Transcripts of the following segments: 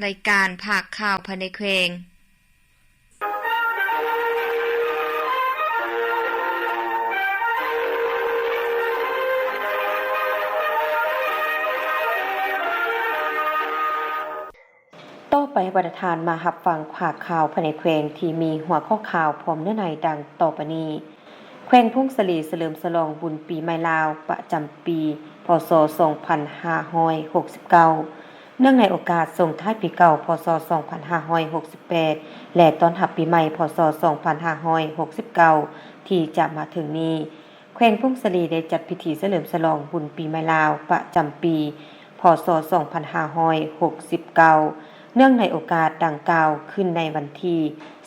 ລາຍການພາກຂ່າວພາຍໃນແຂວງ. ຕໍ່ໄປ ບັນດາທ່ານມາຮັບຟັງພາກຂ່າວພາຍໃນແຂວງທີ່ມີຫົວຂໍ້ຂ່າວພ້ອມເນື້ອໃນດັ່ງຕໍ່ໄປນີ້. ແຂວງຜົ້ງສາລີສະເຫຼີມສະຫຼອງບຸນປີໃໝ່ລາວປະຈຳປີ ພ.ສ. ສອງພັນຫ້າຮ້ອຍຫົກສິບເກົ້າ ເນື່ອງໃນໂອກາດສົ່ງທ້າຍປີເກົ່າ ພ.ສ. ສອງພັນຫ້າຮ້ອຍຫົກສິບແປດ ແລະ ຕ້ອນຮັບປີໃໝ່ ພ.ສ. ສອງພັນຫ້າຮ້ອຍຫົກສິບເກົ້າ ທີ່ຈະມາເຖິງນີ້, ແຂວງຜົ້ງສາລີໄດ້ຈັດພິທີສະເຫຼີມສະຫຼອງບຸນປີໃໝ່ລາວປະຈຳປີ ພ.ສ. ສອງພັນຫ້າຮ້ອຍຫົກສິບເກົ້າ ເນື່ອງໃນໂອກາດດັ່ງກ່າວ ຂຶ້ນໃນວັນທີ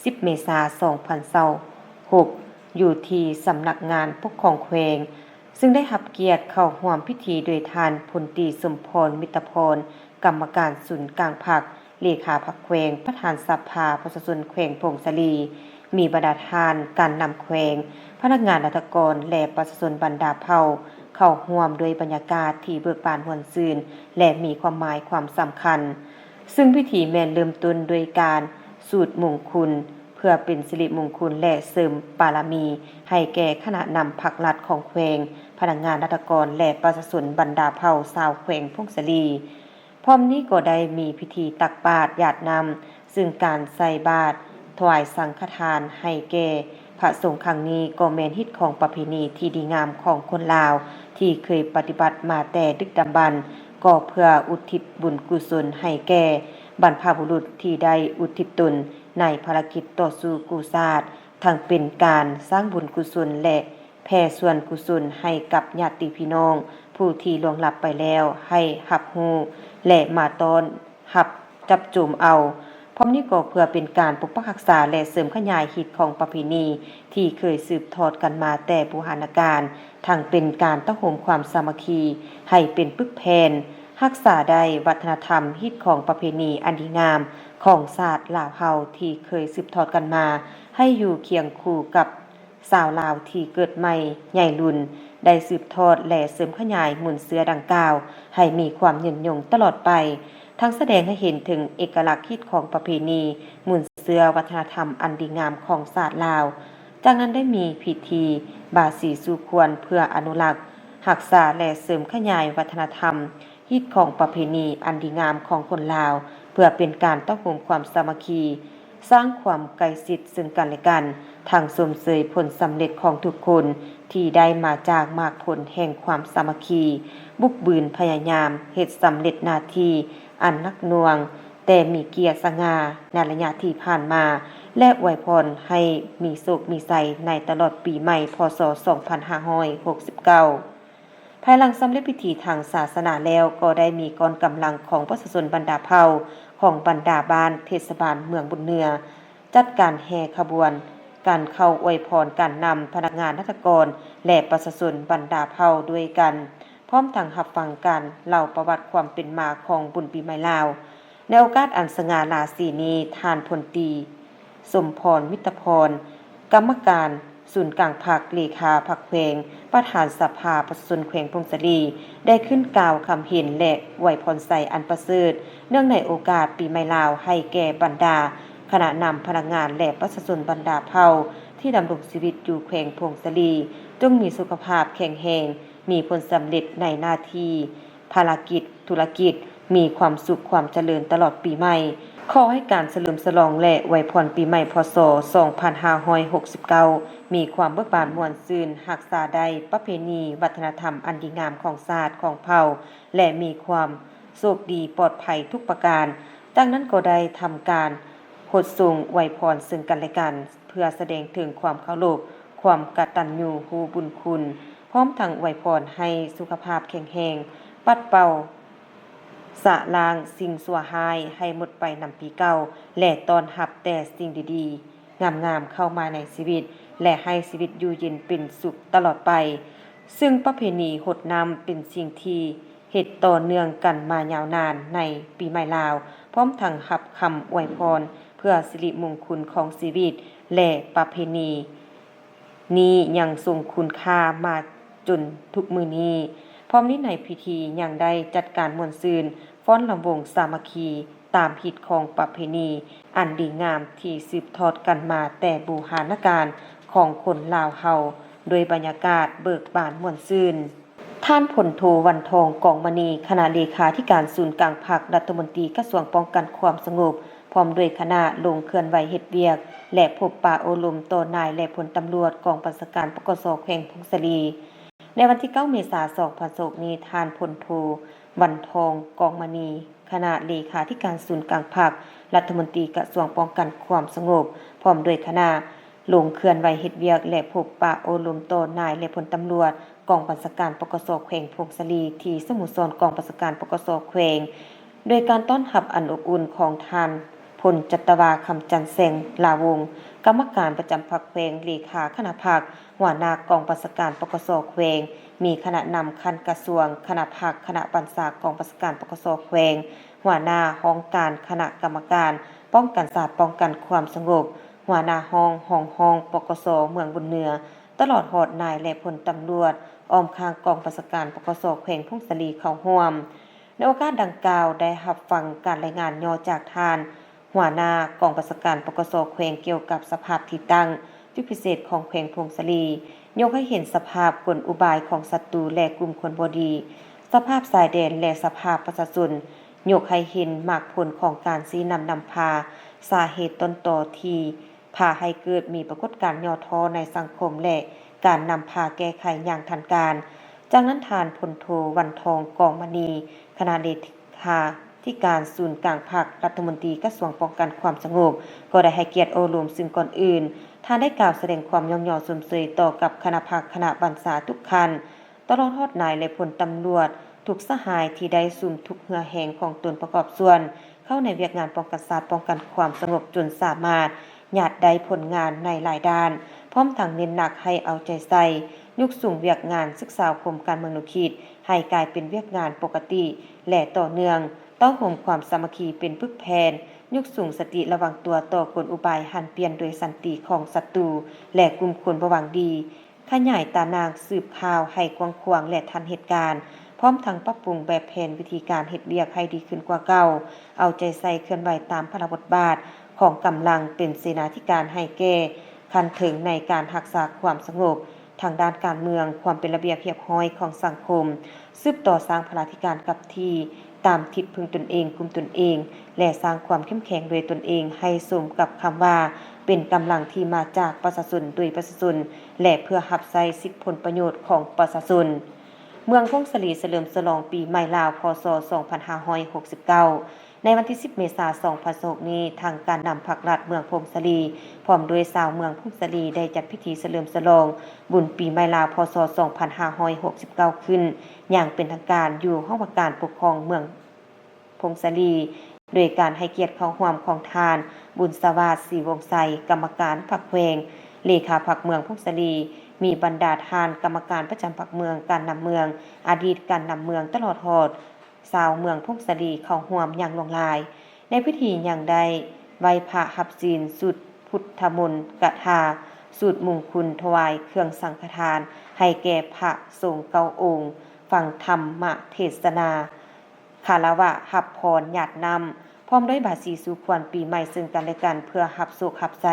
ສິບ ເມສາ ສອງພັນຊາວຫົກ ຢູ່ທີ່ສຳນັກງານປົກຄອງແຂວງ, ຊຶ່ງໄດ້ຮັບກຽດເຂົ້າຮ່ວມພິທີໂດຍທ່ານ ພົນຕີ ສົມພອນ ມິດຕະພອນ ກຳມະການສູນກາງພັກ, ເລຂາພັກແຂວງ, ປະທານສະພາປະຊາຊົນແຂວງຜົ້ງສາລີ, ມີບັນດາທ່ານການນຳແຂວງ, ພະນັກງານລັດຖະກອນ ແລະ ປະຊາຊົນບັນດາເຜົ່າເຂົ້າຮ່ວມດ້ວຍບັນຍາກາດທີ່ເບີກບານມ່ວນຊື່ນ ແລະ ມີຄວາມໝາຍຄວາມສຳຄັນ. ຊຶ່ງພິທີແມ່ນເລີ່ມຕົ້ນດ້ວຍການສູດມົງຄຸນ ເພື່ອເປັນສິລິມົງຄຸນ ແລະ ເສີມບາລະມີໃຫ້ແກ່ຄະນະນຳພັກລັດຂອງແຂວງ, ພະນັກງານລັດຖະກອນ ແລະ ປະຊາຊົນບັນດາເຜົ່າຊາວແຂວງຜົ້ງສາລີ. ພ້ອມນີ້ກໍໄດ້ມີພິທີຕັກບາດຢາດນ້ຳ, ຊຶ່ງການໃສ່ບາດຖວາຍສັງຄະທານໃຫ້ແກ່ພະສົງຄັ້ງນີ້ ກໍແມ່ນຮີດຄອງປະເພນີທີ່ດີງາມຂອງຄົນລາວ ທີ່ເຄີຍປະຕິບັດມາແຕ່ດຶກດຳບັນ, ກໍເພື່ອອຸທິດບຸນກຸສົນໃຫ້ແກ່ບັນພະບຸລຸດທີ່ໄດ້ອຸທິດຕົນໃນພາລະກິດຕໍ່ສູ້ກູ້ຊາດ, ທັງເປັນການສ້າງບຸນກຸສົນ ແລະ ແຜ່ສ່ວນກຸສົນໃຫ້ກັບຍາດຕິພີ່ນ້ອງຜູ້ທີ່ລ່ວງລັບໄປແລ້ວໃຫ້ຮັບຮູ້ ແລະ ມາຕ້ອນຮັບຈັບໂຈມເອົາ. ພ້ອມນີ້ກໍເພື່ອເປັນການປົກປັກຮັກສາ ແລະ ເສີມຂະຫຍາຍຮີດຄອງປະເພນີທີ່ເຄີຍສືບທອດກັນມາແຕ່ບູຮານະການ, ທັງເປັນການເຕົ້າໂຮມຄວາມສາມັກຄີໃຫ້ເປັນປຶກແຜ່ນ, ຮັກສາໄດ້ວັດທະນະທຳຮີດຄອງປະເພນີອັນດີງາມຂອງຊາດລາວເຮົາທີ່ເຄີຍສືບທອດກັນມາ ໃຫ້ຢູ່ຄຽງຄູ່ກັບ ຊາວລາວທີ່ເກີດໃໝ່ໃຫຍ່ລຸນ ໄດ້ສືບທອດ ແລະ ເສີມຂະຫຍາຍມູນເຊື້ອດັ່ງກ່າວໃຫ້ມີຄວາມຍືນຍົງຕະຫຼອດໄປ, ທັງສະແດງໃຫ້ເຫັນເຖິງເອກະລັກຮີດຄອງປະເພນີມູນເຊື້ອວັດທະນະທຳອັນດີງາມຂອງຊາດລາວ. ຈາກນັ້ນໄດ້ມີພິທີບາສີສູ່ຂວັນເພື່ອອະນຸລັກ, ຮັກສາ ແລະ ເສີມຂະຫຍາຍວັດທະນະທຳ ຮີດຄອງປະເພນີອັນດີງາມຂອງຄົນລາວ ເພື່ອເປັນການເຕົ້າໂຮມຄວາມສາມັກຄີ, ສ້າງຄວາມໃກ້ຊິດເຊິ່ງກັນແລະກັນ, ທັງຊົມເຊີຍຜົນສຳເລັດຂອງທຸກຄົນທີ່ໄດ້ມາຈາກໝາກຜົນແຫ່ງຄວາມສາມັກຄີ, ບຸກບືນພະຍາຍາມເຮັດສຳເລັດໜ້າທີ່ອັນໜັກໜ່ວງ ແຕ່ມີກຽດສະຫງ່າໃນໄລຍະທີ່ຜ່ານມາ ແລະ ອວຍພອນໃຫ້ມີໂຊກມີໄຊໃນຕະຫຼອດປີໃໝ່ ພ.ສ. ສອງພັນຫ້າຮ້ອຍຫົກສິບເກົ້າ. ພາຍຫຼັງສຳເລັດພິທີທາງສາສະໜາແລ້ວ, ກໍໄດ້ມີກ້ອນກຳລັງຂອງປະຊາຊົນບັນດາເຜົ່າ ຂອງບັນດາບ້ານເທດສະບານເມືອງບຸນເໜືອ ຈັດການແຫ່ຂະບວນການເຂົ້າອວຍພອນການນຳພະນັກງານລັດຖະກອນ ແລະ ປະຊາຊົນບັນດາເຜົ່າດ້ວຍກັນ, ພ້ອມທັງຮັບຟັງການເລົ່າປະຫວັດຄວາມເປັນມາຂອງບຸນປີໃໝ່ລາວ. ໃນໂອກາດອັນສະຫງ່າລາສີນີ້, ທ່ານ ພົນຕີ ສົມພອນ ມິດຕະພອນ ກຳມະການສູນກາງພັກ, ເລຂາພັກແຂວງ, ປະທານສະພາປະຊາຊົນແຂວງຜົ້ງສາລີ ໄດ້ຂຶ້ນກ່າວຄຳເຫັນ ແລະ ອວຍພອນໄຊອັນປະເສີດ ເນື່ອງໃນໂອກາດປີໃໝ່ລາວ ໃຫ້ແກ່ບັນດາຄະນະນຳພະນັກງານ ແລະ ປະຊາຊົນບັນດາເຜົ່າທີ່ດຳລົງຊີວິດຢູ່ແຂວງຜົ້ງສາລີ ຈົ່ງມີສຸຂະພາບແຂງແຮງ, ມີຜົນສຳເລັດໃນໜ້າທີ່, ພາລະກິດ, ທຸລະກິດ, ມີຄວາມສຸກຄວາມຈະເລີນຕະຫຼອດປີໃໝ່. ຂໍໃຫ້ການສະເຫຼີມສະຫຼອງ ແລະ ອວຍພອນປີໃໝ່ ພ.ສ. ສອງພັນຫ້າຮ້ອຍຫົກສິບເກົ້າ ມີຄວາມເບີກບານມ່ວນຊື່ນ, ຮັກສາໄດ້ປະເພນີວັດທະນະທຳອັນດີງາມຂອງຊາດຂອງເຜົ່າ ແລະ ມີຄວາມໂຊກດີປອດໄພທຸກປະການ. ຈາກນັ້ນກໍໄດ້ທຳການຫົດສົງອວຍພອນເຊິ່ງກັນແລະກັນ ເພື່ອສະແດງເຖິງຄວາມເຄົາລົບ, ຄວາມກະຕັນຍູຮູ້ບຸນຄຸນ, ພ້ອມທັງອວຍພອນໃຫ້ສຸຂະພາບແຂງແຮງ, ປັດເປົ່າສະລ້າງສິ່ງຊົ່ວຮ້າຍໃຫ້ໝົດໄປນຳປີເກົ່າ ແລະ ຕ້ອນຮັບແຕ່ສິ່ງດີໆ ງາມໆ ເຂົ້າມາໃນຊີວິດ ແລະ ໃຫ້ຊີວິດຢູ່ເຢັນເປັນສຸກຕະຫຼອດໄປ. ຊຶ່ງປະເພນີຫົດນ້ຳເປັນສິ່ງທີ່ ເຮັດຕໍ່ເນື່ອງກັນມາຍາວນານໃນປີໃໝ່ລາວ, ພ້ອມທັງຮັບຄຳອວຍພອນເພື່ອສິລິມົງຄຸນຂອງຊີວິດ ແລະ ປະເພນີນີ້ຍັງຊົງຄຸນຄ່າມາຈົນທຸກມື້ນີ້. ພ້ອມນີ້ໃນພິທີຍັງໄດ້ຈັດການມ່ວນຊື່ນ, ຟ້ອນລຳວົງສາມັກຄີ, ຕາມຮີດຄອງປະເພນີອັນດີງາມທີ່ສືບທອດກັນມາແຕ່ບູຮານະການຂອງຄົນລາວເຮົາ ດ້ວຍບັນຍາກາດເບີກບານມ່ວນຊື່ນ. ທ່ານ ພົນໂທ ວັນທອງ ກອງມະນີ ຄະນະເລຂາທິການສູນກາງພັກ, ລັດຖະມົນຕີກະຊວງປ້ອງກັນຄວາມສະຫງົບ ພ້ອມດ້ວຍຄະນະ ລົງເຄື່ອນໄຫວເຮັດວຽກ ແລະ ພົບປະໂອ້ລົມຕໍ່ນາຍ ແລະ ພົນຕຳຫຼວດກອງບັນຊາການ ປກສ ແຂວງຜົ້ງສາລີ. ໃນວັນທີເກົ້າ ເມສາ ສອງພັນຊາວຫົກນີ້, ທ່ານ ພົນໂທ ວັນທອງ ກອງມະນີ ຄະນະເລຂາທິການສູນກາງພັກ, ລັດຖະມົນຕີກະຊວງປ້ອງກັນຄວາມສະຫງົບ ພ້ອມດ້ວຍຄະນະ ລົງເຄື່ອນໄຫວເຮັດວຽກ ແລະ ພົບປະໂອ້ລົມຕໍ່ນາຍ ແລະ ພົນຕຳຫຼວດກອງບັນຊາການ ປກສ ແຂວງຜົ້ງສາລີ ທີ່ສະໂມສອນກອງບັນຊາການ ປກສ ແຂວງ ໂດຍການຕ້ອນຮັບອັນອົບອຸ່ນຂອງທ່ານ ພົນຈັດຕະວາ ຄຳຈັນແສງຫຼາວົງ ກຳມະການປະຈຳພັກແຂວງ, ເລຂາຄະນະພັກ, ຫົວໜ້າກອງບັນຊາການ ປກສ ແຂວງ, ມີຄະນະນຳຂັ້ນກະຊວງ, ຄະນະພັກ, ຄະນະບັນຊາກອງບັນຊາການ ປກສ ແຂວງ, ຫົວໜ້າຫ້ອງການຄະນະກຳມະການປ້ອງກັນຊາດ ປ້ອງກັນຄວາມສະຫງົບ, ຫົວໜ້າຫ້ອງ, ຮອງຫ້ອງ ປກສ ເມືອງບຸນເໜືອ, ຕະຫຼອດຮອດນາຍ ແລະ ພົນຕຳຫຼວດອ້ອມຂ້າງກອງບັນຊາການ ປກສ ແຂວງຜົ້ງສາລີ ເຂົ້າຮ່ວມ. ໃນໂອກາດດັ່ງກ່າວ ໄດ້ຮັບຟັງການລາຍງານຫຍໍ້ຈາກທ່ານ ຫົວໜ້າກອງບັນຊາການ ປກສ ແຂວງ ກ່ຽວກັບສະພາບທີ່ຕັ້ງ ຈຸດພິເສດຂອງແຂວງຜົ້ງສາລີ, ຍົກໃຫ້ເຫັນສະພາບກົນອຸບາຍຂອງສັດຕູ ແລະ ກຸ່ມຄົນບໍ່ດີ, ສະພາບຊາຍແດນ ແລະ ສະພາບປະຊາຊົນ, ຍົກໃຫ້ເຫັນໝາກຜົນຂອງການຊີ້ນຳນຳພາ, ສາເຫດຕົ້ນຕໍທີ່ ພາໃຫ້ເກີດມີປາກົດການຫຍໍ້ທໍ້ໃນສັງຄົມ ແລະ ການນຳພາແກ້ໄຂຢ່າງທັນການ. ຈາກນັ້ນ ທ່ານ ພົນໂທ ວັນທອງ ກອງມະນີ ຄະນະເລຂາທິການສູນກາງພັກ, ລັດຖະມົນຕີກະຊວງປ້ອງກັນຄວາມສະຫງົບ ກໍໄດ້ໃຫ້ກຽດໂອ້ລົມ, ຊຶ່ງກ່ອນອື່ນ ທ່ານໄດ້ກ່າວສະແດງຄວາມຍ້ອງຍໍຊົມເຊີຍຕໍ່ກັບຄະນະພັກ, ຄະນະບັນຊາທຸກຂັ້ນ, ຕະຫຼອດຮອດນາຍ ແລະ ພົນຕຳຫຼວດທຸກສະຫາຍທີ່ໄດ້ສຸມທຸກເຫື່ອແຮງຂອງຕົນປະກອບສ່ວນເຂົ້າໃນວຽກງານປ້ອງກັນຊາດ, ປ້ອງກັນຄວາມສະຫງົບ ຈົນສາມາດຍາດໄດ້ຜົນງານໃນຫຼາຍດ້ານ, ພ້ອມທັງເນັ້ນໜັກໃຫ້ເອົາໃຈໃສ່ ຍົກສູງວຽກງານສຶກສາອົບຮົມການເມືອງແນວຄິດໃຫ້ກາຍເປັນວຽກງານປົກກະຕິ ແລະ ຕໍ່ເນື່ອງ, ເຕົ້າໂຮມຄວາມສາມັກຄີເປັນປຶກແຜ່ນ, ຍົກສູງສະຕິລະວັງຕົວຕໍ່ກົນອຸບາຍຫັນປ່ຽນໂດຍສັນຕິຂອງສັດຕູ ແລະ ກຸ່ມຄົນບໍ່ຫວັງດີ, ຂະຫຍາຍຕາໜ່າງສືບຂ່າວໃຫ້ກວ້າງຂວາງ ແລະ ທັນເຫດການ, ພ້ອມທັງປັບປຸງແບບແຜນວິທີການເຮັດວຽກໃຫ້ດີຂຶ້ນກວ່າເກົ່າ, ເອົາໃຈໃສ່ເຄື່ອນໄຫວຕາມພາລະບົດບາດຂອງກຳລັງເປັນເສນາທິການໃຫ້ແກ່ຂັ້ນເທິງໃນການຮັກສາຄວາມສະຫງົບທາງດ້ານການເມືອງ, ຄວາມເປັນລະບຽບຮຽບຮ້ອຍຂອງສັງຄົມ, ສືບຕໍ່ສ້າງພາລາທິການກັບທີ່ ຕາມທິດເພິ່ງຕົນເອງ, ກຸມຕົນເອງ ແລະ ສ້າງຄວາມເຂັ້ມແຂງດ້ວຍຕົນເອງ ໃຫ້ສົມກັບຄຳວ່າ ເປັນກຳລັງທີ່ມາຈາກປະຊາຊົນ, ໂດຍປະຊາຊົນ ແລະ ເພື່ອຮັບໃຊ້ສິດຜົນປະໂຫຍດຂອງປະຊາຊົນ. ເມືອງຜົ້ງສາລີສະເຫຼີມສະຫຼອງປີໃໝ່ລາວ ພ.ສ. ສອງພັນຫ້າຮ້ອຍຫົກສິບເກົ້າ ໃນວັນທີສິບ ເມສາ ສອງພັນຊາວຫົກນີ້, ທາງການນຳພັກລັດເມືອງຜົ້ງສາລີ ພ້ອມດ້ວຍຊາວເມືອງຜົ້ງສາລີ ໄດ້ຈັດພິທີສະເຫຼີມສະຫຼອງບຸນປີໃໝ່ລາວ ພ.ສ. ສອງພັນຫ້າຮ້ອຍຫົກສິບເກົ້າ ຂຶ້ນຢ່າງເປັນທາງການ ຢູ່ຫ້ອງວ່າການປົກຄອງເມືອງ ຜົ້ງສາລີ ໂດຍການໃຫ້ກຽດເຂົ້າຮ່ວມຂອງທ່ານ ບຸນສະຫວາດ ສີວົງໄຊ ກຳມະການພັກແຂວງ, ເລຂາພັກເມືອງຜົ້ງສາລີ, ມີບັນດາທ່ານກຳມະການປະຈຳພັກເມືອງ, ການນຳເມືອງ, ອະດີດການນຳເມືອງ, ຕະຫຼອດຮອດຊາວເມືອງຜົ້ງສາລີເຂົ້າຮ່ວມຢ່າງຫຼວງຫຼາຍ. ໃນພິທີຍັງໄດ້ໄຫວ້ພະຮັບສິນ, ສູດພຸດທະມົນກະຖາ, ສູດມຸງຄຸນ, ຖວາຍເຄື່ອງສັງຄະທານໃຫ້ແກ່ພະສົງເກົ້າອົງ, ຟັງທຳມະເທດສະນາ, ຄາລະວະຮັບພອນຫຍາດນ້ຳ ພ້ອມດ້ວຍບາສີສູ່ຂວັນປີໃໝ່ເຊິ່ງກັນແລະກັນ ເພື່ອຮັບໂຊກຮັບໄຊ.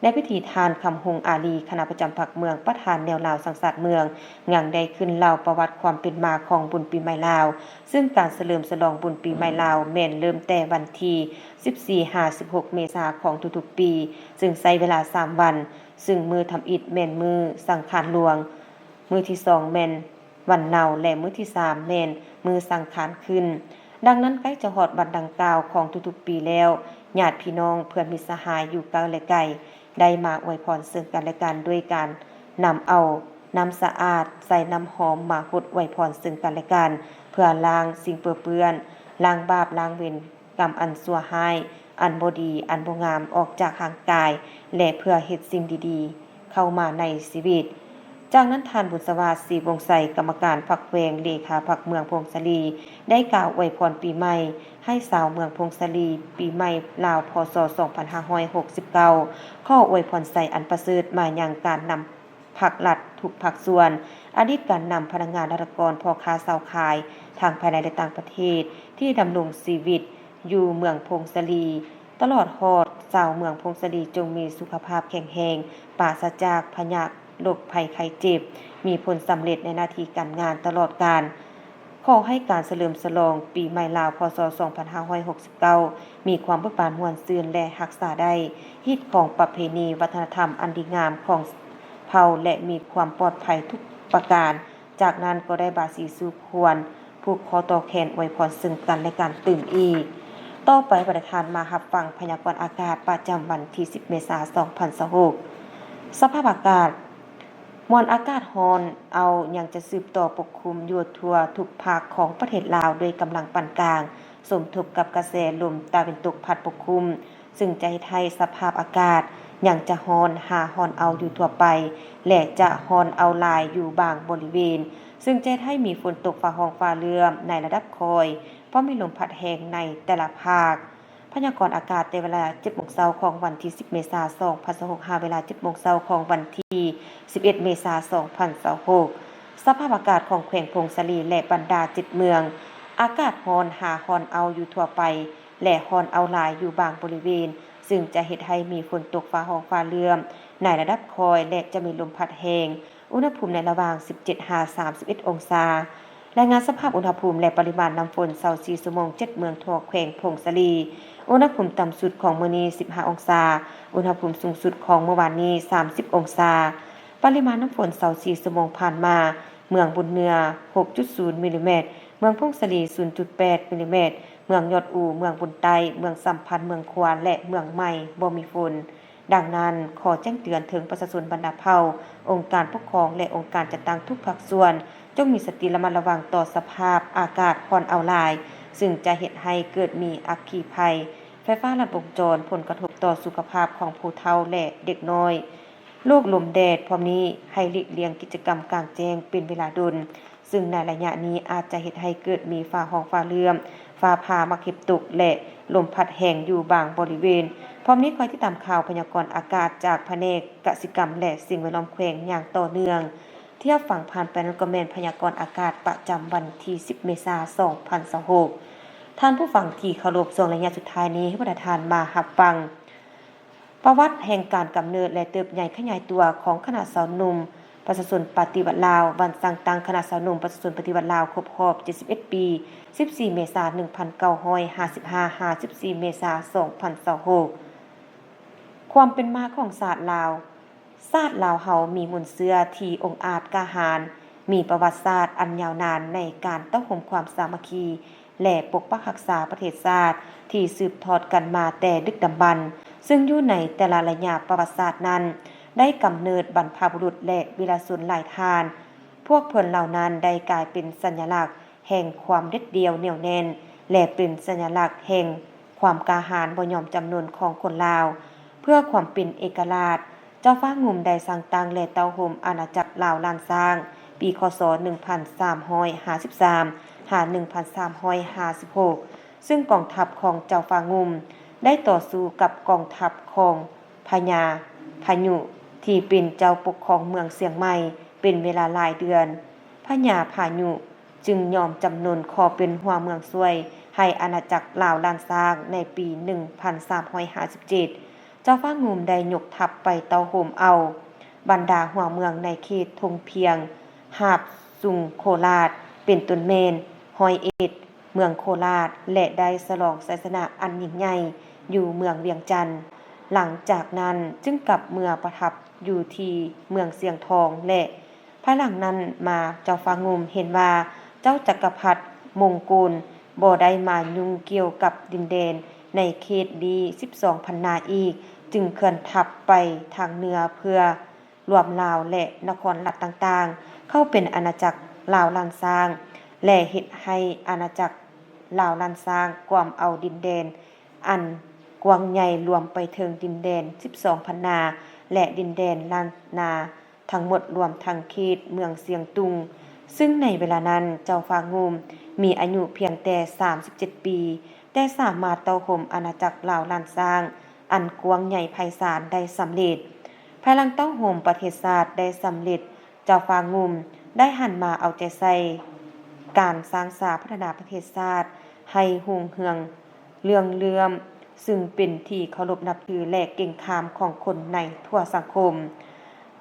ໃນພິທີ ທ່ານ ຄຳຫົງ ອາລີ ຄະນະປະຈຳພັກເມືອງ ປະທານແນວລາວສ້າງຊາດເມືອງ ຍັງໄດ້ຂຶ້ນເລົ່າປະຫວັດຄວາມເປັນມາຂອງບຸນປີໃໝ່ລາວ, ເຊິ່ງການສະເຫຼີມສະຫຼອງບຸນປີໃໝ່ລາວ ແມ່ນເລີ່ມແຕ່ວັນທີສິບສີ່ຫາສິບຫົກ ເມສາຂອງທຸກໆປີ, ເຊິ່ງໃຊ້ເວລາສາມວັນ, ເຊິ່ງມື້ທຳອິດແມ່ນມື້ສັງຂານຫຼວງ, ມື້ທີສອງແມ່ນ ວັນເນົາ ແລະ ມື້ທີສາມແມ່ນມື້ສັງຂານຂຶ້ນ. ດັ່ງນັ້ນ, ໃກ້ຈະຮອດວັນດັ່ງກ່າວຂອງທຸກໆປີແລ້ວ, ຍາດພີ່ນ້ອງ, ເພື່ອນມິດສະຫາຍຢູ່ໃກ້ ແລະ ໄກ ໄດ້ມາອວຍພອນເຊິ່ງກັນແລະກັນ ດ້ວຍການນຳເອົານ້ຳສະອາດ, ໃສ່ນ້ຳຫອມມາຫົດອວຍພອນເຊິ່ງກັນແລະກັນ ເພື່ອລ້າງສິ່ງເປິເປື້ອນ, ລ້າງບາບ, ລ້າງເວນ ກຳອັນຊົ່ວຮ້າຍ, ອັນບໍ່ດີ, ອັນບໍ່ງາມອອກຈາກຮ່າງກາຍ ແລະ ເພື່ອເຮັດສິ່ງດີໆເຂົ້າມາໃນຊີວິດ. ຈາກນັ້ນ, ທ່ານ ບຸນສະຫວາດ ສີວົງໄຊ ກຳມະການພັກແຂວງ, ເລຂາພັກເມືອງຜົ້ງສາລີ ໄດ້ກ່າວອວຍພອນປີໃໝ່ໃຫ້ຊາວເມືອງຜົ້ງສາລີ, ປີໃໝ່ລາວ ພ.ສ. ສອງພັນຫ້າຮ້ອຍຫົກສິບເກົ້າ ຂໍອວຍພອນໄຊອັນປະເສີດມາຍັງການນຳ ພັກລັດທຸກພາກສ່ວນ, ອະດີດການນຳ, ພະນັກງານ, ລັດຖະກອນ, ພໍ່ຄ້າຊາວຂາຍ ທັງພາຍໃນ ແລະ ຕ່າງປະເທດ ທີ່ດຳລົງຊີວິດ ຢູ່ເມືອງຜົ້ງສາລີ ຕະຫຼອດຮອດຊາວເມືອງຜົ້ງສາລີ ຈົ່ງມີສຸຂະພາບແຂງແຮງ, ປາສະຈາກພະຍາດໂລກໄພໄຂ້ເຈັບ, ມີຜົນສຳເລັດໃນໜ້າທີ່ການງານຕະຫຼອດການ. ຂໍໃຫ້ການສະເຫຼີມສະຫຼອງປີໃໝ່ລາວ ພ.ສ. ສອງພັນຫ້າຮ້ອຍຫົກສິບເກົ້າ ມີຄວາມເບີກບານມ່ວນຊື່ນ ແລະ ຮັກສາໄດ້ຮີດຄອງປະເພນີວັດທະນະທຳອັນດີງາມຂອງເຜົ່າ ແລະ ມີຄວາມປອດໄພທຸກປະການ. ຈາກນັ້ນກໍໄດ້ບາສີສູ່ຄວນ ຜູກຂໍ້ຕໍ່ແຂນອວຍພອນເຊິ່ງກັນ ແລະ ກັນຕື່ມອີກ. ຕໍ່ໄປ ປະທານມາຮັບຟັງພະຍາກອນອາກາດປະຈຳວັນທີສິບ ເມສາ ສອງພັນຊາວຫົກ. ສະພາບອາກາດ ມວນອາກາດຮ້ອນເອົາຍັງຈະສືບຕໍ່ປົກຄຸມຢູ່ທົ່ວທຸກພາກຂອງປະເທດລາວ ດ້ວຍກຳລັງປານກາງ ສົມທົບກັບກະແສລົມຕາເວັນຕົກພັດປົກຄຸມ, ຊຶ່ງຈະເຮັດໃຫ້ສະພາບອາກາດຍັງຈະຮ້ອນຫາຮ້ອນເອົາຢູ່ທົ່ວໄປ ແລະ ຈະຮ້ອນເອົາຫຼາຍຢູ່ບາງບໍລິເວນ, ຊຶ່ງຈະເຮັດໃຫ້ມີຝົນຕົກຟ້າຮ້ອງຟ້າເຫຼື້ອມໃນລະດັບຄ່ອຍ, ພ້ອມມີລົມພັດແຮງໃນແຕ່ລະພາກ. ພະຍາກອນອາກາດແຕ່ເວລາເຈັດໂມງເຊົ້າຂອງວັນທີສິບ ເມສາ ສອງພັນຊາວຫົກ ຫາເວລາເຈັດໂມງເຊົ້າຂອງວັນທີສິບເອັດ ເມສາ ສອງພັນຊາວຫົກ. ສະພາບອາກາດຂອງແຂວງຜົ້ງສາລີ ແລະ ບັນດາເຈັດເມືອງ, ອາກາດຮ້ອນຫາຮ້ອນເອົາຢູ່ທົ່ວໄປ ແລະ ຮ້ອນເອົາຫຼາຍຢູ່ບາງບໍລິເວນ, ຊຶ່ງຈະເຮັດໃຫ້ມີຝົນຕົກຟ້າຮ້ອງຟ້າເຫຼື້ອມໃນລະດັບຄ່ອຍ ແລະ ຈະມີລົມພັດແຮງ, ອຸນຫະພູມໃນລະຫວ່າງສິບເຈັດຫາສາມສິບເອັດອົງສາ. ລາຍງານສະພາບອຸນຫະພູມ ແລະ ປະລິມານນ້ຳຝົນ ຊາວສີ່ຊົ່ວໂມງ ເຈັດເມືອງທົ່ວແຂວງຜົ້ງສາລີ. ອຸນຫະພູມຕ່ຳສຸດຂອງມື້ນີ້ສິບຫ້າອົງສາ, ອຸນຫະພູມສູງສຸດຂອງມື້ວານນີ້ສາມສິບອົງສາ. ປະລິມານນ້ຳຝົນ ຊາວສີ່ຊົ່ວໂມງຜ່ານມາ, ເມືອງບຸນເໜືອ ຫົກຈຸດສູນມິລລີແມັດ, ເມືອງຜົ້ງສາລີ ສູນຈຸດແປດມິລລີແມັດ, ເມືອງຍອດອູ, ເມືອງບຸນໃຕ້, ເມືອງສຳພັນ, ເມືອງຂວາ ແລະ ເມືອງໃໝ່ບໍ່ມີຝົນ. ດັ່ງນັ້ນ, ຂໍແຈ້ງເຕືອນເຖິງປະຊາຊົນບັນດາເຜົ່າ, ອົງການປົກຄອງ ແລະ ອົງການຈັດຕັ້ງທຸກພາກສ່ວນ, ຈົ່ງມີສະຕິລະມັດລະວັງຕໍ່ສະພາບອາກາດຮ້ອນເອົາຫຼາຍ, ຊຶ່ງຈະເຮັດໃຫ້ເກີດມີອັກຄີໄພ, ໄຟຟ້າລັດວົງຈອນ, ຜົນກະທົບຕໍ່ສຸຂະພາບຂອງຜູ້ເຖົ້າ ແລະ ເດັກນ້ອຍ, ໂລກລົມແດດ. ພ້ອມນີ້, ໃຫ້ຫຼີກລ່ຽງກິດຈະກຳກາງແຈ້ງເປັນເວລາດົນ, ຊຶ່ງໃນໄລຍະນີ້ອາດຈະເຮັດໃຫ້ເກີດມີຟ້າຮ້ອງຟ້າເຫຼື້ອມ, ຟ້າຜ່າ, ໝາກເຫັບຕົກ ແລະ ລົມພັດແຮງຢູ່ບາງບໍລິເວນ. ພ້ອມນີ້ຄອຍຕິດຕາມຂ່າວພະຍາກອນອາກາດຈາກພະແນກກະສິກຳ ແລະ ສິ່ງແວດລ້ອມແຂວງຢ່າງຕໍ່ເນື່ອງ. ທີ່ຮັບຟັງຜ່ານໄປນັ້ນກໍແມ່ນພະຍາກອນອາກາດປະຈຳວັນທີສິບ ເມສາ ສອງພັນຊາວຫົກ. ທ່ານຜູ້ຟັງທີ່ເຄົາລົບ, ຊ່ວງໄລຍະສຸດທ້າຍນີ້ ໃຫ້ບັນດາທ່ານມາຮັບຟັງ ປະຫວັດແຫ່ງການກຳເນີດ ແລະ ເຕີບໃຫຍ່ຂະຫຍາຍຕົວຂອງຄະນະຊາວໜຸ່ມປະຊາຊົນປະຕິວັດລາວ, ວັນສ້າງຕັ້ງຄະນະຊາວໜຸ່ມປະຊາຊົນປະຕິວັດລາວຄົບຮອບເຈັດສິບເອັດປີ, ສິບສີ່ ເມສາ ໜຶ່ງພັນເກົ້າຮ້ອຍຫ້າສິບຫ້າ ຫາ ສິບສີ່ ເມສາ ສອງພັນຊາວຫົກ. ຄວາມເປັນມາຂອງຊາດລາວ. ຊາດລາວເຮົາມີມູນເຊື້ອທີ່ອົງອາດກ້າຫານ, ມີປະຫວັດສາດອັນຍາວນານໃນການເຕົ້າໂຮມຄວາມສາມັກຄີ ແລະ ປົກປັກຮັກສາປະເທດຊາດທີ່ສືບທອດກັນມາແຕ່ດຶກດຳບັນ, ຊຶ່ງຢູ່ໃນແຕ່ລະໄລຍະປະຫວັດສາດນັ້ນ ໄດ້ກຳເນີດບັນພະບຸລຸດ ແລະ ວີລະຊົນຫຼາຍທ່ານ. ພວກເພິ່ນເຫຼົ່ານັ້ນໄດ້ກາຍເປັນສັນຍະລັກແຫ່ງຄວາມເດັດດ່ຽວໜຽວແໜ້ນ ແລະ ເປັນສັນຍະລັກແຫ່ງຄວາມກ້າຫານບໍ່ຍອມຈຳນົນຂອງຄົນລາວ. ເພື່ອຄວາມເປັນເອກະລາດ, ເຈົ້າຟ້າງຸ່ມໄດ້ສ້າງຕັ້ງ ແລະ ເຕົ້າໂຮມອານາຈັກລາວລ້ານຊ້າງ ປີ ຄ.ສ. ໜຶ່ງພັນສາມຮ້ອຍຫ້າສິບສາມ ຫາ ໜຶ່ງພັນສາມຮ້ອຍຫ້າສິບຫົກ ຊຶ່ງກອງທັບຂອງເຈົ້າຟ້າງຸ່ມໄດ້ຕໍ່ສູ້ກັບກອງທັບຂອງພະຍາພາຍຸ ທີ່ເປັນເຈົ້າປົກຄອງເມືອງຊຽງໃໝ່ເປັນເວລາຫຼາຍເດືອນ. ພະຍາພາຍຸຈຶ່ງຍອມຈຳນົນຂໍເປັນຫົວເມືອງຊ່ວຍໃຫ້ອານາຈັກລາວລ້ານຊ້າງໃນປີ ໜຶ່ງພັນສາມຮ້ອຍຫ້າສິບເຈັດ. ເຈົ້າຟ້າງຸ່ມໄດ້ຍົກທັບໄປເຕົ້າໂຮມເອົາບັນດາຫົວເມືອງໃນເຂດທົ່ງພຽງ ຫາບສູງໂຄລາດ ເປັນຕົ້ນແມ່ນ ຮ້ອຍເອັດ, ເມືອງໂຄລາດ ແລະ ໄດ້ສະຫຼອງໄຊຊະນະອັນຍິ່ງໃຫຍ່ຢູ່ເມືອງວຽງຈັນ. ຫຼັງຈາກນັ້ນຈຶ່ງກັບເມືອປະທັບຢູ່ທີ່ເມືອງຊຽງທອງ ແລະ ພາຍຫຼັງນັ້ນມາເຈົ້າຟ້າງຸ່ມເຫັນວ່າເຈົ້າຈັກກະພັດມົງໂກນບໍ່ໄດ້ມາຫຍຸ້ງກ່ຽວກັບດິນແດນໃນເຂດນີ້ສິບສອງພັນນາອີກ, ຈຶ່ງເຄື່ອນທັບໄປທາງເໜືອເພື່ອ ລວມລາວ ແລະ ນະຄອນລັດຕ່າງໆ ເຂົ້າເປັນອານາຈັກລາວລ້ານຊ້າງ ແລະ ເຮັດໃຫ້ອານາຈັກລາວລ້ານຊ້າງກວມເອົາດິນແດນອັນກວ້າງໃຫຍ່ລວມໄປເຖິງດິນແດນສິບສອງພັນນາ ແລະ ດິນແດນລ້ານນາທັງໝົດ ລວມທັງເຂດເມືອງຊຽງຕຸງ, ຊຶ່ງໃນເວລານັ້ນເຈົ້າຟ້າງຸ່ມມີອາຍຸພຽງແຕ່ສາມສິບເຈັດປີ, ແຕ່ສາມາດເຕົ້າໂຮມອານາຈັກລາວລ້ານຊ້າງອັນກວ້າງໃຫຍ່ໄພສານໄດ້ສຳເລັດ. ພາຍຫຼັງເຕົ້າໂຮມປະເທດຊາດໄດ້ສຳເລັດ, ເຈົ້າຟ້າງຸ່ມໄດ້ຫັນມາເອົາໃຈໃສ່ການສ້າງສາພັດທະນາປະເທດຊາດໃຫ້ຮຸ່ງເຮືອງ ເລື່ອງເລື່ອມ, ຊຶ່ງເປັນທີ່ເຄົາລົບນັບຖື ແລະ ເກັ່ງຂາມຂອງຄົນໃນທົ່ວສັງຄົມ.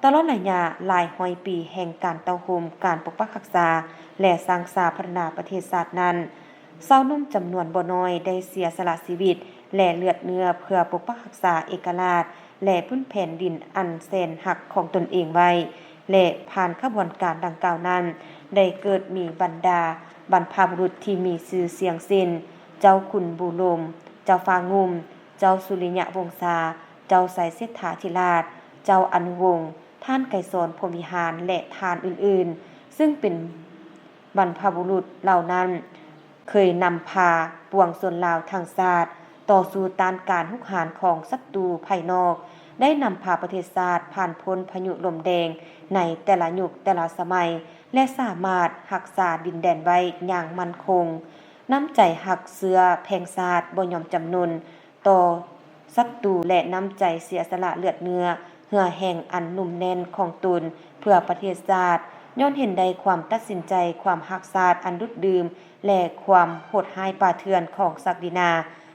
ຕະຫຼອດໄລຍະຫຼາຍຮ້ອຍປີແຫ່ງການເຕົ້າໂຮມ, ການປົກປັກຮັກສາ ແລະ ສ້າງສາພັດທະນາປະເທດຊາດນັ້ນ, ຊາວໜຸ່ມຈຳນວນບໍ່ນ້ອຍໄດ້ເສຍສະຫຼະຊີວິດ ແລະ ເລືອດເນື້ອເພື່ອປົກປັກຮັກສາເອກະລາດ ແລະ ພື້ນແຜ່ນດິນອັນແສນຮັກຂອງຕົນເອງໄວ້ ແລະ ຜ່ານຂະບວນການດັ່ງກ່າວນັ້ນ ໄດ້ເກີດມີບັນດາບັນພະບຸລຸດທີ່ມີຊື່ສຽງເຊັ່ນ ເຈົ້າຂຸນບູລົມ, ເຈົ້າຟ້າງຸ່ມ, ເຈົ້າສຸລິຍະວົງສາ, ເຈົ້າໄຊເສດຖາທິລາດ, ເຈົ້າອະນຸວົງ, ທ່ານໄກສອນ ພົມວິຫານ ແລະ ທ່ານອື່ນໆ, ຊຶ່ງເປັນບັນພະບຸລຸດເຫຼົ່ານັ້ນ ເຄີຍນຳພາປວງຊົນລາວທັງຊາດຕໍ່ສູ້ຕ້ານການຮຸກຮານຂອງສັດຕູພາຍນອກ, ໄດ້ນຳພາປະເທດຊາດຜ່ານພົ້ນພາຍຸລົມແດງໃນແຕ່ລະຍຸກແຕ່ລະສະໄໝ ແລະ ສາມາດຮັກສາດິນແດນໄວ້ຢ່າງໝັ້ນຄົງ. ນ້ຳໃຈຮັກເຊື້ອແພງຊາດບໍ່ຍອມຈຳນົນຕໍ່ສັດຕູ ແລະ ນ້ຳໃຈເສຍສະຫຼະເລືອດເນື້ອ ເຫື່ອແຮງອັນໜຸ່ມແໜ້ນຂອງຕົນເພື່ອປະເທດຊາດ, ຍ້ອນເຫັນໄດ້ຄວາມຕັດສິນໃຈ, ຄວາມຮັກຊາດອັນດຸດດື່ມ ແລະ ຄວາມໂຫດຮ້າຍປ່າເຖື່ອນຂອງສັກດິນາ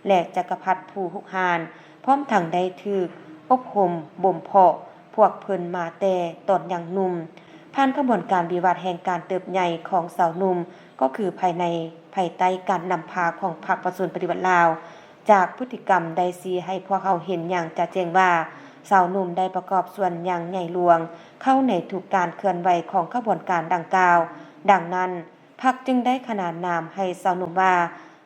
ແລະ ຈັກກະພັດຜູ້ຮຸກຮານ, ພ້ອມທັງໄດ້ຖືກອົບຮົມບົ່ມເພາະພວກເພິ່ນມາແຕ່ຕອນຍັງໜຸ່ມ. ຜ່ານຂະບວນການວິວັດແຫ່ງການເຕີບໃຫຍ່ຂອງຊາວໜຸ່ມ, ກໍຄືພາຍໃນ, ພາຍໃຕ້ການນຳພາຂອງພັກປະຊາຊົນປະຕິວັດລາວ, ຈາກພຶດຕິກຳໄດ້ຊີ້ໃຫ້ພວກເຮົາເຫັນຢ່າງຈະແຈ້ງວ່າ ຊາວໜຸ່ມໄດ້ປະກອບສ່ວນຢ່າງໃຫຍ່ຫຼວງເຂົ້າໃນທຸກການເຄື່ອນໄຫວຂອງຂະບວນການດັ່ງກ່າວ. ດັ່ງນັ້ນ, ພັກຈຶ່ງໄດ້ຂະໜານນາມໃຫ້ຊາວໜຸ່ມວ່າ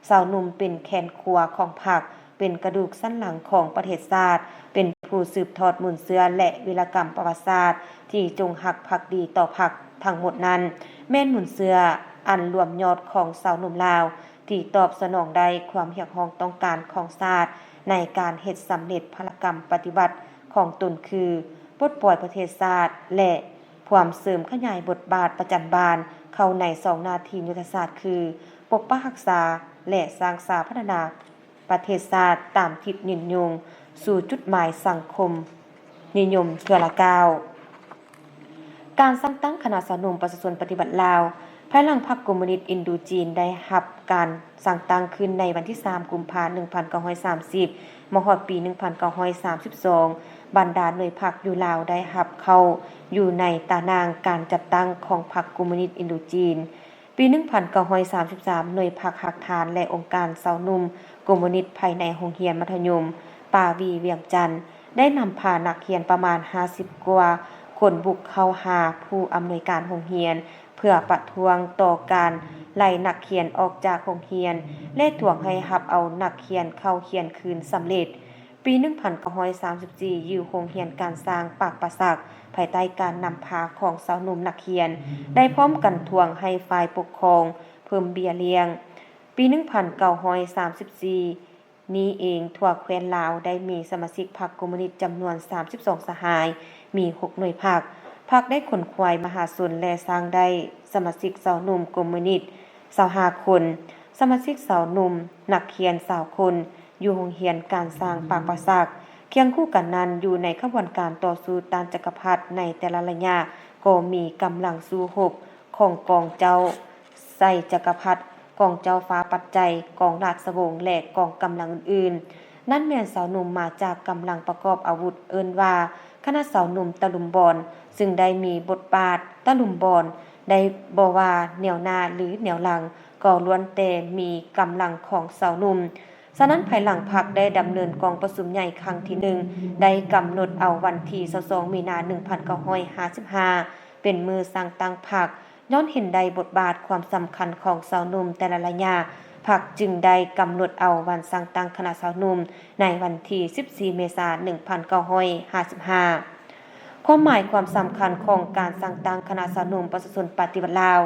ຊາວໜຸ່ມເປັນແຂນຂວາຂອງພັກ, ເປັນກະດູກສັນຫຼັງຂອງປະເທດຊາດ, ເປັນຜູ້ສືບທອດມູນເຊື້ອ ແລະ ວິລະກຳປະຫວັດສາດທີ່ຈົງຮັກພັກດີຕໍ່ພັກ. ທັງໝົດນັ້ນ ແມ່ນມູນເຊື້ອອັນລວມຍອດຂອງຊາວໜຸ່ມລາວ ທີ່ຕອບສະໜອງໄດ້ຄວາມຮຽກຮ້ອງຕ້ອງການຂອງຊາດ ໃນການເຮັດສຳເລັດພາລະກຳປະຕິວັດຂອງຕົນ ຄື ປົດປ່ອຍປະເທດຊາດ ແລະ ພວມເສີມຂະຫຍາຍບົດບາດປະຈຳບ້ານເຂົ້າໃນສອງໜ້າທີ່ຍຸດທະສາດ ຄື ປົກປັກຮັກສາ ແລະ ສ້າງສາພັດທະນາປະເທດຊາດຕາມທິດຍືນຍົງສູ່ຈຸດໝາຍສັງຄົມນິຍົມເທື່ອລະກ້າວ. ການສ້າງຕັ້ງຄະນະຊາວໜຸ່ມປະຊາຊົນປະຕິວັດລາວ ພາຍຫຼັງພັກຄອມມູນິດອິນໂດຈີນໄດ້ຮັບການສ້າງຕັ້ງຂຶ້ນໃນວັນທີສາມ ກຸມພາ ໜຶ່ງພັນເກົ້າຮ້ອຍສາມສິບ ມາຮອດປີ ໜຶ່ງພັນເກົ້າຮ້ອຍສາມສິບສອງ ບັນດາໜ່ວຍພັກຢູ່ລາວໄດ້ຮັບເຂົ້າຢູ່ໃນຕາໜ່າງການຈັດຕັ້ງຂອງພັກຄອມມູນິດອິນໂດຈີນ. ປີ ໜຶ່ງພັນເກົ້າຮ້ອຍສາມສິບສາມ ໜ່ວຍພັກຮາກຖານ ແລະ ອົງການຊາວໜຸ່ມຄອມມູນິດພາຍໃນໂຮງຮຽນມັດທະຍົມປາວີວຽງຈັນ ໄດ້ນຳພານັກຮຽນປະມານຫ້າສິບກວ່າຄົນບຸກເຂົ້າຫາຜູ້ອຳນວຍການໂຮງຮຽນ ເພື່ອປະທ້ວງຕໍ່ການໄລ່ນັກຮຽນອອກຈາກໂຮງຮຽນ ແລະ ທວງໃຫ້ຮັບເອົານັກຮຽນເຂົ້າຮຽນຄືນສຳເລັດ. ປີ ໜຶ່ງພັນເກົ້າຮ້ອຍສາມສິບສີ່ ຢູ່ໂຮງຮຽນການຊ່າງປາກປາສັກ ພາຍໃຕ້ການນຳພາຂອງຊາວໜຸ່ມນັກຮຽນ ໄດ້ພ້ອມກັນທວງໃຫ້ຝ່າຍປົກຄອງເພີ່ມເບ້ຍລ້ຽງ. ປີ ໜຶ່ງພັນເກົ້າຮ້ອຍສາມສິບສີ່ ນີ້ເອງ, ທົ່ວແຄວ້ນລາວໄດ້ມີສະມາຊິກພັກຄອມມູນິດຈຳນວນສາມສິບສອງສະຫາຍ, ມີຫົກໜ່ວຍພັກ. ພັກໄດ້ຂົນຂວາຍມະຫາຊົນ ແລະ ສ້າງໄດ້ສະມາຊິກຊາວໜຸ່ມຄອມມູນິດຊາວຫ້າຄົນ, ສະມາຊິກຊາວໜຸ່ມນັກຮຽນຊາວຄົນ ຢູ່ໂຮງຮຽນການຊ່າງປາກປາສັກ. ຄຽງຄູ່ກັນນັ້ນ, ຢູ່ໃນຂະບວນການຕໍ່ສູ້ຕ້ານຈັກກະພັດໃນແຕ່ລະໄລຍະ, ກໍມີກຳລັງສູ້ຮົບຂອງກອງເຈົ້າໄຊຈັກກະພັດ, ກອງເຈົ້າຟ້າປັດໄຈ, ກອງລາຊະວົງ ແລະ ກອງກຳລັງອື່ນໆ. ນັ້ນແມ່ນຊາວໜຸ່ມມາຈາກກຳລັງປະກອບອາວຸດ ເອີ້ນວ່າຄະນະຊາວໜຸ່ມຕະລຸມບອນ, ຊຶ່ງໄດ້ມີບົດບາດຕະລຸມບອນ, ໄດ້ບໍ່ວ່າແນວໜ້າ ຫຼື ແນວຫຼັງ, ກໍລ້ວນແຕ່ມີກຳລັງຂອງຊາວໜຸ່ມ. ສະນັ້ນ, ພາຍຫຼັງພັກໄດ້ດຳເນີນກອງປະຊຸມໃຫຍ່ຄັ້ງທີໜຶ່ງ ໄດ້ກຳນົດເອົາວັນທີຊາວສອງ ມີນາ ໜຶ່ງພັນເກົ້າຮ້ອຍຫ້າສິບຫ້າ ເປັນມື້ສ້າງຕັ້ງພັກ. ຍ້ອນເຫັນໄດ້ບົດບາດຄວາມສຳຄັນຂອງຊາວໜຸ່ມແຕ່ລະໄລຍະ, ພັກຈຶ່ງໄດ້ກຳນົດເອົາວັນສ້າງຕັ້ງຄະນະຊາວໜຸ່ມໃນວັນທີສິບສີ່ ເມສາ ໜຶ່ງພັນເກົ້າຮ້ອຍຫ້າສິບຫ້າ. ຄວາມໝາຍຄວາມສຳຄັນຂອງການສ້າງຕັ້ງຄະນະຊາວໜຸ່ມປະຊາຊົນປະຕິວັດລາວ.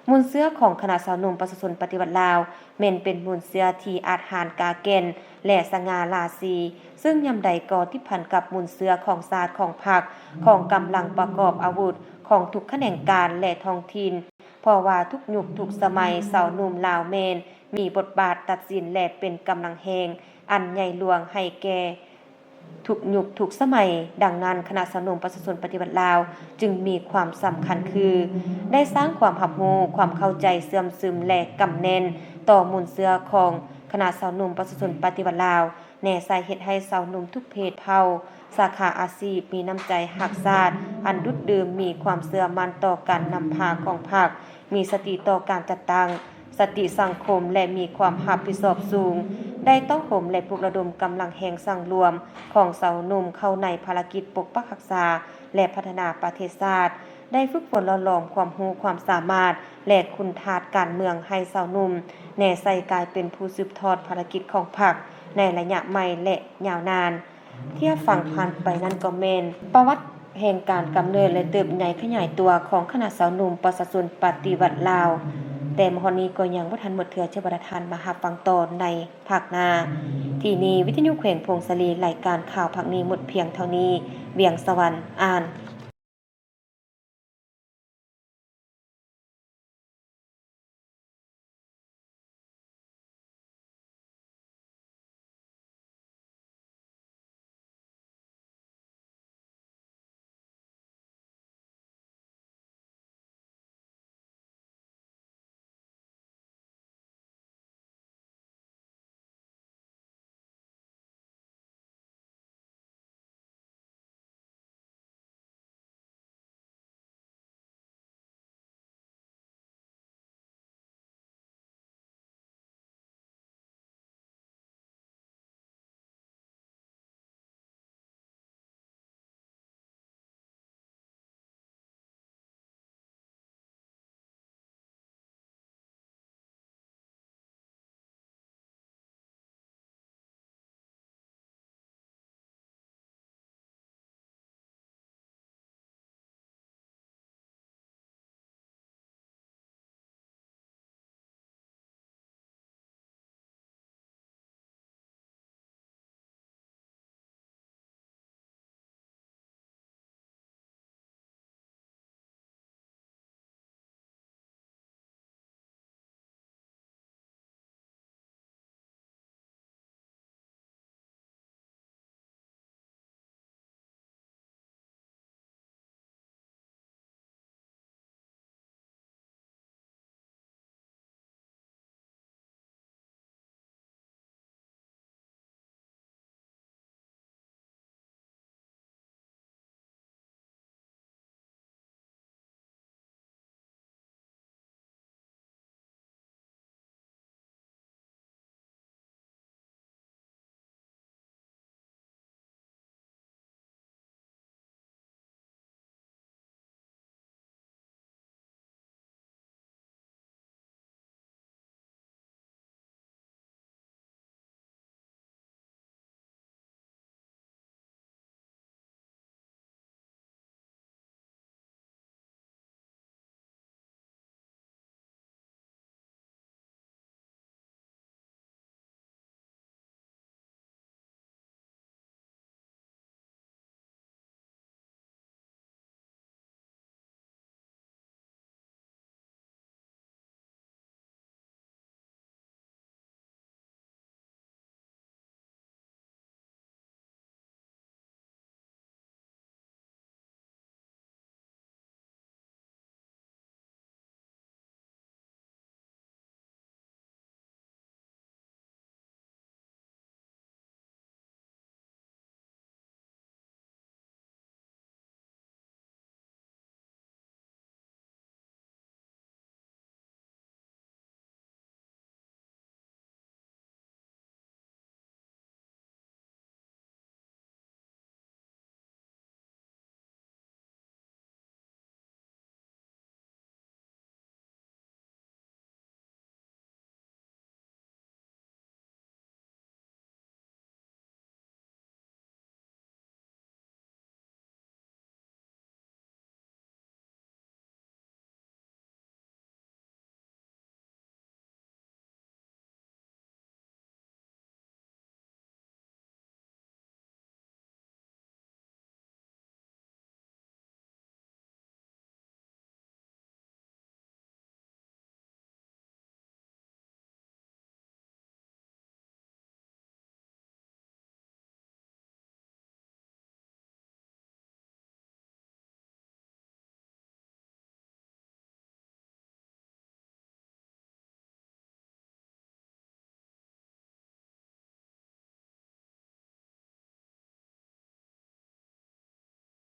ມູນເຊື້ອຂອງຄະນະຊາວໜຸ່ມປະຊາຊົນປະຕິວັດລາວ ແມ່ນເປັນມູນເຊື້ອທີ່ອາດຫານກາແກ່ນ ແລະ ສະຫງ່າລາສີ, ຊຶ່ງຍາມໃດກໍຕິດພັນກັບມູນເຊື້ອຂອງຊາດ, ຂອງພັກ, ຂອງກຳລັງປະກອບອາວຸດ, ຂອງທຸກຂະແໜງການ ແລະ ທ້ອງຖິ່ນ, ເພາະວ່າທຸກຍຸກທຸກສະໄໝ ຊາວໜຸ່ມລາວແມ່ນມີບົດບາດຕັດສິນ ແລະ ເປັນກຳລັງແຮງອັນໃຫຍ່ຫຼວງໃຫ້ແກ່ ທຸກຍຸກທຸກສະໄໝ. ດັ່ງນັ້ນ, ຄະນະຊາວໜຸ່ມປະຊາຊົນປະຕິວັດລາວຈຶ່ງມີຄວາມສຳຄັນຄື ໄດ້ສ້າງຄວາມຮັບຮູ້, ຄວາມເຂົ້າໃຈເຊື່ອມຊຶມ ແລະ ກຳແໜ້ນຕໍ່ມູນເຊື້ອຂອງ ຄະນະຊາວໜຸ່ມປະຊາຊົນປະຕິວັດລາວ ແນໃສ່ເຮັດໃຫ້ຊາວໜຸ່ມທຸກເພດເຜົ່າ ສາຂາອາຊີບ ມີນ້ຳໃຈຮັກຊາດ ອັນດຸດດື່ມ ມີຄວາມເຊື່ອໝັ້ນຕໍ່ການນຳພາຂອງພັກ, ມີສະຕິຕໍ່ການຈັດຕັ້ງ, ສະຕິສັງຄົມ ແລະ ມີຄວາມຮັບຜິດຊອບສູງ, ໄດ້ເຕົ້າໂຮມ ແລະ ປຸກລະດົມກຳລັງແຮງສັງລວມຂອງຊາວໜຸ່ມເຂົ້າໃນພາລະກິດປົກປັກຮັກສາ ແລະ ພັດທະນາປະເທດຊາດ, ໄດ້ຝຶກຝົນຫຼໍ່ຫຼອມຄວາມຮູ້ຄວາມສາມາດ ແລະ ຄຸນທາດການເມືອງໃຫ້ຊາວໜຸ່ມ ແນໃສ່ກາຍເປັນຜູ້ສືບທອດພາລະກິດຂອງພັກໃນໄລຍະໃໝ່ ແລະ ຍາວນານ. ທີ່ຮັບຟັງຜ່ານໄປນັ້ນກໍແມ່ນປະຫວັດແຫ່ງການກຳເນີດ ແລະ ເຕີບໃຫຍ່ຂະຫຍາຍຕົວຂອງຄະນະຊາວໜຸ່ມປະຊາຊົນປະຕິວັດລາວ. ແຕ່ມາຮອດນີ້ກໍຍັງບໍ່ທັນໝົດເທື່ອ, ຈະບາດທ່ານມາຮັບຟັງຕໍ່ໃນພາກໜ້າ. ທີ່ນີ້ ວິທະຍຸແຂວງຜົ້ງສາລີ, ລາຍການຂ່າວພາກນີ້ໝົດພຽງເທົ່ານີ້. ວຽງສະຫວັນ ອ່ານ.